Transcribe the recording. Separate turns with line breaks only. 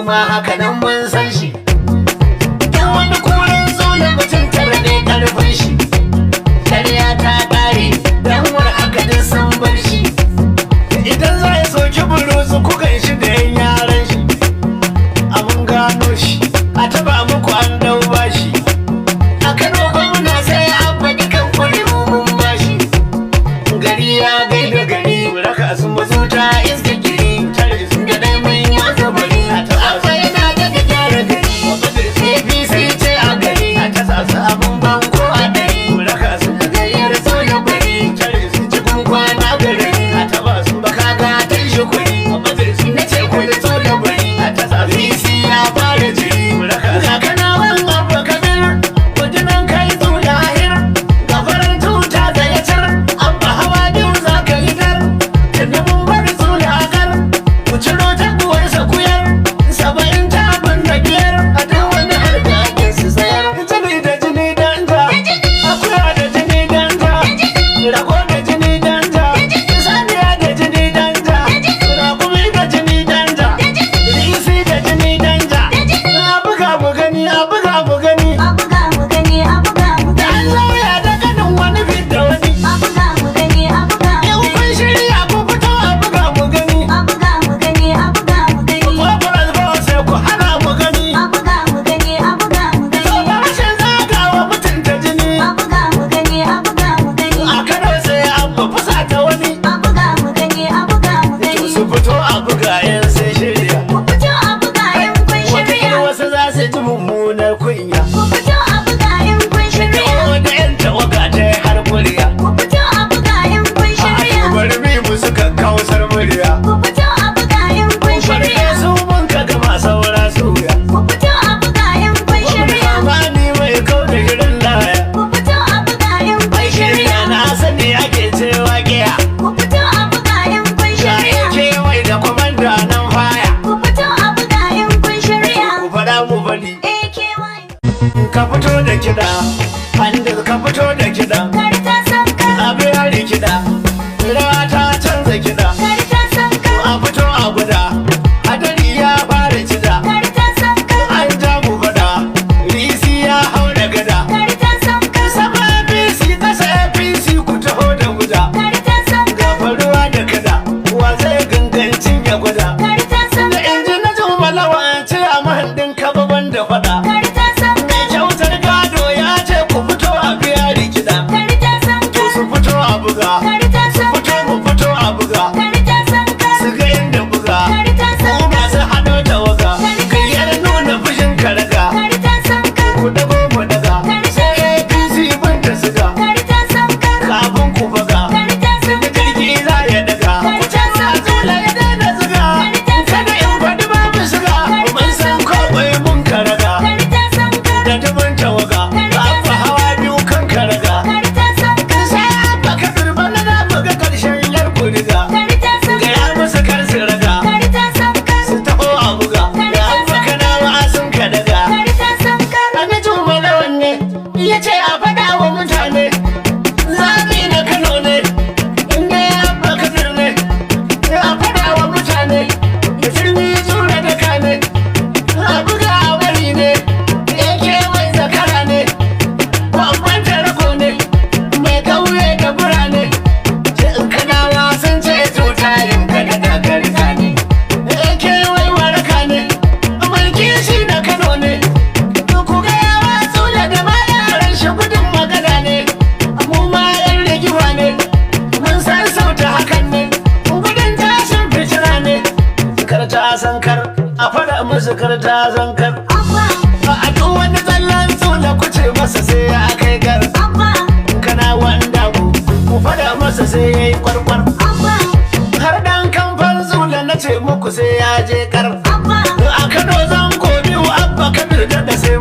Ma haka nan mun san shi. Duk wani kurin zola mutum tara ne karfin shi. Karya ta kare, dan war haka duk sun bar shi.
Idan za ya soki burusu, kukan shi da yan yaran shi. Abun gano shi, a taba muku an dau bashi.
A Kano gwamna sai Abba, dukan kuri'u mun bashi. Gari ya gaida gari,
raka su.
Mazuta iska giri, da dai mun yi zabari. Abba yana daga gyara gari, APC ce a gari, abun banko a dari.
Raka su.
Gayyar soja bari, cikin kwana gari, baka ga tan shi kuri. Na ce ku da soja bari, APC ya fara jiri. Ga Kanawan Abba Kabir, kujinan kai zulahir. Ga farar tuta zayatar, Abba hawa biyu za ka yi dar. Tunda mun bar zulakar, ku ciro taguwarsa kuyar. 70 ta da biyar, a duk wani harkakin su tsayar.
Jini da jini danja, akuya da jini danja, rago da jini danja, saniya da jini danja, rakumi da jini danja, risi da jini danja. A buga mu gani, a buga mu gani.
A buga mu gani, a buga mu
Da an
gani.
lauya da ganin wani fidda wani.
A buga mu gani, a buga mu
In
gani.
kun shirya, ku fito a buga mu gani.
A buga mu gani, a buga mu gani.
Ko ba sai ku hana mu gani.
A buga mu gani, a buga mu
To
gani.
da rashin zagawa mutunta jini.
A buga mu gani, a buga mu gani.
A Kano sai Abba fusa ta wani.
A buga mu gani, a buga mu
To
gani.
su fito a buga yan sai shirya.
Ku fito a buga in kun
Wata
shirya.
wasu za su ji mummunar kunya.
Ku fito a buga in kun shirya.
Da yan tawaga ta har kuriya.
Ku fito a buga in kun shirya.
Bari mi musu kakkausar murya.
Ku fito a buga in kun shirya.
Su mun ka gama saura suya.
Ku fito a buga in kun shirya.
Zamani mai kau da shirin laya.
Ku fito a buga in kun shirya.
Na sani ake cewa kiya.
Ku fito a buga in kun shirya.
Kewaye da kwamanda nan faya.
Ku fito a buga in kun shirya.
Ku faɗa mu faɗi.
AKY.
Ka fito da kiɗa. Handle, ka fito da kiɗa.
Karta sanka.
Abu ya rikida. Rawa ta canza kiɗa.
Karta sanka.
A fito a guda. Hadari ya fara cida.
Karta sanka.
An ja mu faɗa. Risi ya hau da gada.
Karta sanka.
Sama APC, kasa APC, ku taho da guda.
Karta sanka.
Faruwa da kada. Wa zai gangancin ya gwada?
Karta
Da
sanka.
inji na jumalawa ce a mahallin kababan da faɗa.
Karta sanka.
Mai kyautar gado ya ce ku fito a biya rikida.
Karta sanka.
Su fito a buga.
Karta sanka.
Fito mu fito a buga.
Karta sanka.
Su ga inda buga.
Karta
Ku
sanka.
masu haɗo tawaga. Kayyar nuna fushin karaga.
Karta sanka.
Ku dago mu daga. Sai APC bin ta siga.
Karta sanka.
Kafin ku buga.
Karta sanka.
Jirgi za ya daga. Ku canza tula ya daina zuga. Kada in faɗi babu shiga. Mun san kawai mun karaga.
Karta sanka.
Da dubin tawaga. Babu hawa biyu kan karaga.
Karta sanka.
Sai Abba Kabir bana za mu ga karshen yar kuriga.
Karta sanka.
Gaya musu kar su raga.
Karta sanka.
Su taho a buga. Ga Abba Kanawa sun ka daga.
Karta sanka.
Namijin Malawan ne, ya ce a faɗa wa mutane. Zaɓi na Kano ne, inda ya Abba Kabir ne. A faɗa wa mutane, ya turmi zura da kane. A buga a bari ne, yake mai zakara ne. Babban tarko ne, mai kauye da birane. Kanawa sun ce cuta yin kada da karka ne. Yake wai waraka ne, mai kishi na Kano ne. Ku ga yawa tsula da ma yaran shi gudun magana ne. Mu ma yan rigima ne, mun san sauta hakan ne. Gudun tashin fitina ne.
Kar ta san kar, a faɗa musu kar ta san kar.
Abba.
A duk wani tsallan tsula kuce masa sai ya kai gar.
Abba.
Kana wanda ku faɗa masa sai ya yi kwarkwar.
Abba.
Har dan kamfan zula na ce muku sai ya je kar.
Abba.
A Kano zan biyu, Abba Kabir da sai